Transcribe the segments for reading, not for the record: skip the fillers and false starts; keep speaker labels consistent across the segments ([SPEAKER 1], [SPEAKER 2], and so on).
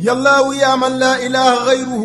[SPEAKER 1] يا الله يا من لا إله غيره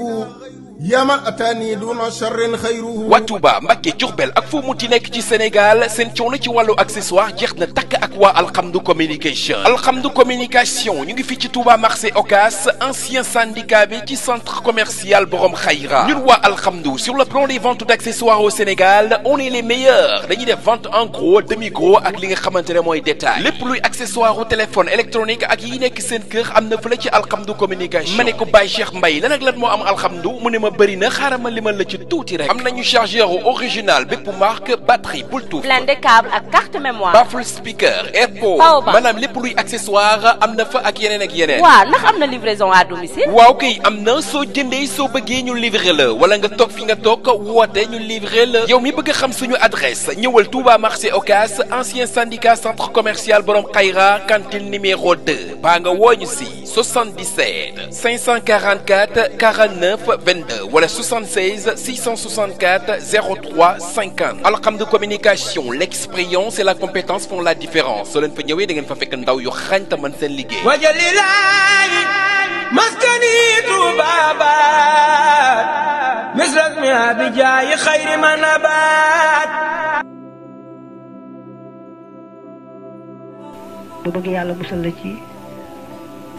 [SPEAKER 1] يا من أتاني دون شر خيره.
[SPEAKER 2] waa Touba Mbacké Diourbel ak fu mu ti nekk ci Sénégal seen coono ci wàllu accessoire jeex na takk ak waa Alhamdou communication. Alhamdou communication ñu ngi fi ci Touba marché Ocass ancien syndicat bi ci centre commercial Borom Khayra. ñun waa Alhamdou sur le plan des ventes d'accessoires au Sénégal on est les meilleurs dañuy def vente en gros demi gros ak li nga xamante ne mooy détail lépp luy accessoire au téléphone électronique ak yi nekk seen kër am na fële ci Alhamdou communication. ma ne ko Baye Cheikh Mbaye lan ak lan moo am Alhamdou mu ne ma bëri na xaaral ma limal la ci tuuti rek. am nañu chargeur original bépp marque batterie Bluetooth
[SPEAKER 3] blindé câble ak carte mémoire
[SPEAKER 2] baffle speaker airpod maanaam lépp luy accessoire am na fa ak yeneen ak yeneen.
[SPEAKER 3] waaw ndax am na livraison à domicile.
[SPEAKER 2] waaw kay am na soo jëndee soo bëggee ñu livrer la wala nga toog fi nga toog woote ñu livrer la yow mi bëgg a xam suñu adresse ñëwal Touba marché Ocass ancien syndicat centre commercial Borom Khayra cantine numéro 2 baa nga wooñu si 77 544 49 22 wala 76 664 03 50. Alhamdou communication l'expérience et la compétence font la différence soo leen fa ñëwee da ngeen fa fekk ndaw yu xarañ te mën seen liggéey.
[SPEAKER 4] wajalilaayi maskani tubabat misrasmi abijaayi xayri manabat.
[SPEAKER 5] bu bëgg yàlla musal la ci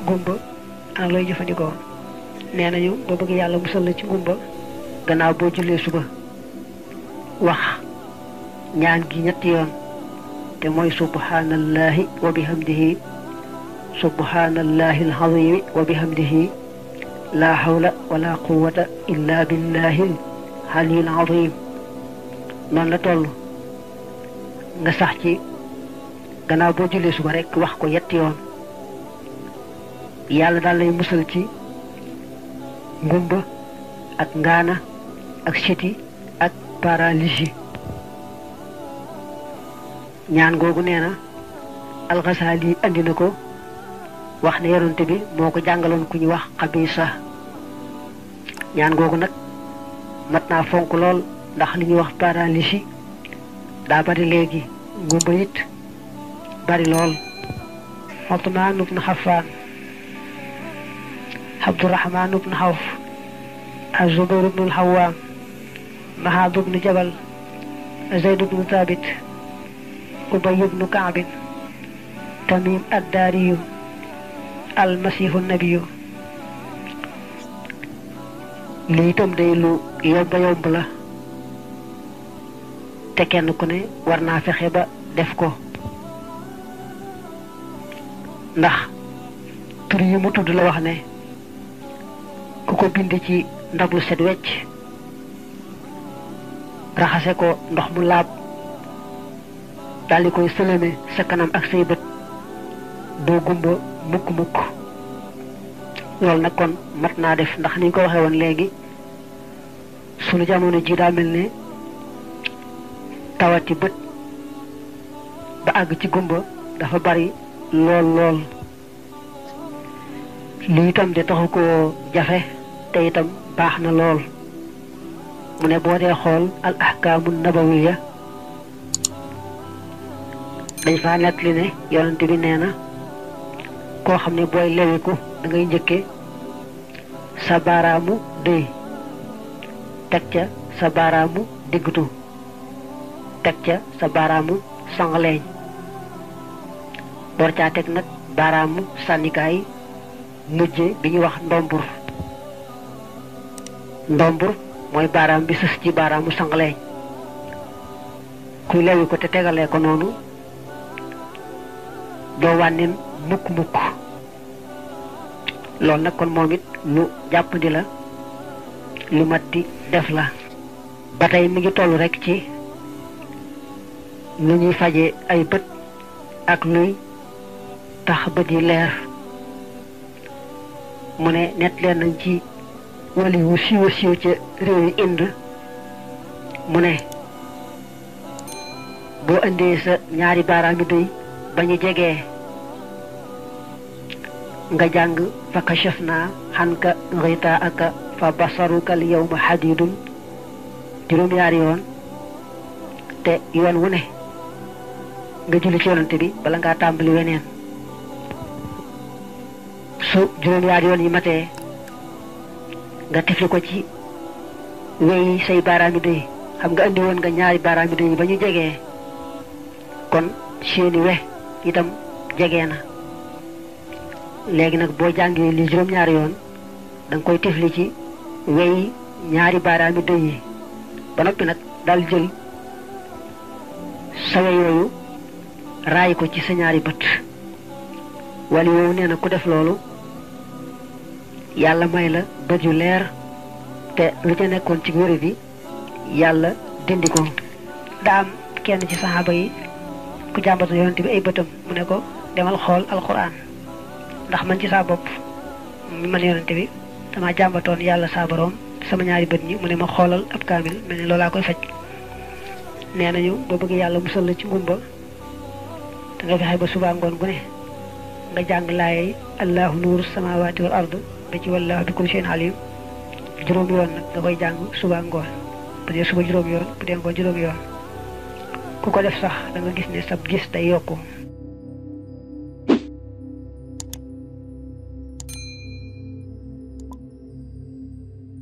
[SPEAKER 5] gumba ak looy jëfandikoo nee nañu boo bëgg yàlla musal la ci gumba gannaaw boo jullee suba wax ñaan gi ñetti yoon te mooy subhanallahi wa bihamdihi subhanallahi alazimi wa bihamdihi la hawla wala quwwata illa billahi aliyil azim noonu la toll nga sax ci gannaaw boo jullee suba rek wax ko yetti yoon yàlla daal lay musal ci ngumba ak ngaana ak siti ak paralysie. ñaan googu nee na Alxasaali andi na ko wax ne yonent bi moo ko jàngaloon ku ñu wax Xabisa. ñaan googu nag mat naa fonk lool ndax li ñuy wax paralysie daa bari léegi ngumba it bari lool. Usmaan ibn Affaan Abdurahmaan ibn Awf Az-Zubayr ibn al-Awwaam Muaaz ibn Jabal Zayd ibn Thaabit Ubay ibn Ka'b Tamim ad-Daariyu al-Masiihu an-Nabiyyu. lii itam day lu yomba yomb la te kenn ku ne war naa fexe ba def ko ndax tur yi mu tudd la wax ne ku ko bind ci ndab lu set wecc raxase ko ndox mu laab daldi koy sëlëme sa kanam ak say bët doo gumba mukk mukk. loolu nag kon mat naa def ndax ni ñu ko waxee woon léegi sunu jamono ji daa mel ne tawati bët ba àgg ci gumba dafa bari lool lool. lii itam de taxu ko jafe te itam baax na lool. mu ne boo dee xool al ahkaamu nabawiya dañ fa nekk li ne yonent bi nee na koo xam ne booy lewiku da ngay njëkke sa baaraamu dëy teg ca sa baaraamu diggutu teg ca sa baaraamu sangaleeñ door caa teg nag baaraamu sànnikaay mujje bi ñuy wax ndombur. ndombur mooy baaraam bi sës ci baaraamu sangaleeñ kuy lewi ko te tegalee ko noonu doo wànneen mukk mukk. loolu nag kon moom it lu jàppandi la lu mat di def la. ba tey mi ngi toll rek ci lu ñuy faje ay bët ak luy tax bët yi leer. mu ne net leen nañ ci wali wu siiwa siiw ca réew yi Inde mu ne boo indee sa ñaari baaraam yi day ba ñu jegee nga jàng fa kashafna xanka ghitaa'aka fa basaruka al yawma hadidun juróom-ñaari yoon te yoon wu ne nga julli ci yonante bi bala ngaa tàmbali weneen su juróom-yaari yoon yi matee nga tifli ko ci weyi say baaraami dëy xam nga andi woon nga ñaari baaraami dëy yi ba ñu jegee kon seeni we itam jegee na léegi nag boo jàngee li juróom-ñaari yoon da nga koy tifli ci weyi ñaari baaraami dëy yi ba noppi nag dal jël sawe yooyu raay ko ci sa ñaari bët wali woowu nee na ku def loolu yàlla may la bët yu leer te lu ca nekkoon ci wér bi yàlla dindi ko. daa am kenn ci saxaaba yi ku jàmbatu yonent bi ay bëtam mu ne ko demal xool alquran ndax man ci saa bopp man yonent bi dama jàmbatoon yàlla saa boroom sama ñaari bët ñi mu ne ma xoolal ab kaamil mel ni loolaa koy faj. nee nañu boo bëgg yàlla musal la ci ngumba da nga fexe ba subaa ngoon gu ne nga jàng laayay allahu nuuru samaawaati wal ard ba ci wallaahu bi kulli shay'in alim juróom yoon nag nga koy jàng subaa ngoon bu dee suba juróom yoon bu dee ngoon juróom yoon ku ko def sax da nga gis ne sab gis day yokku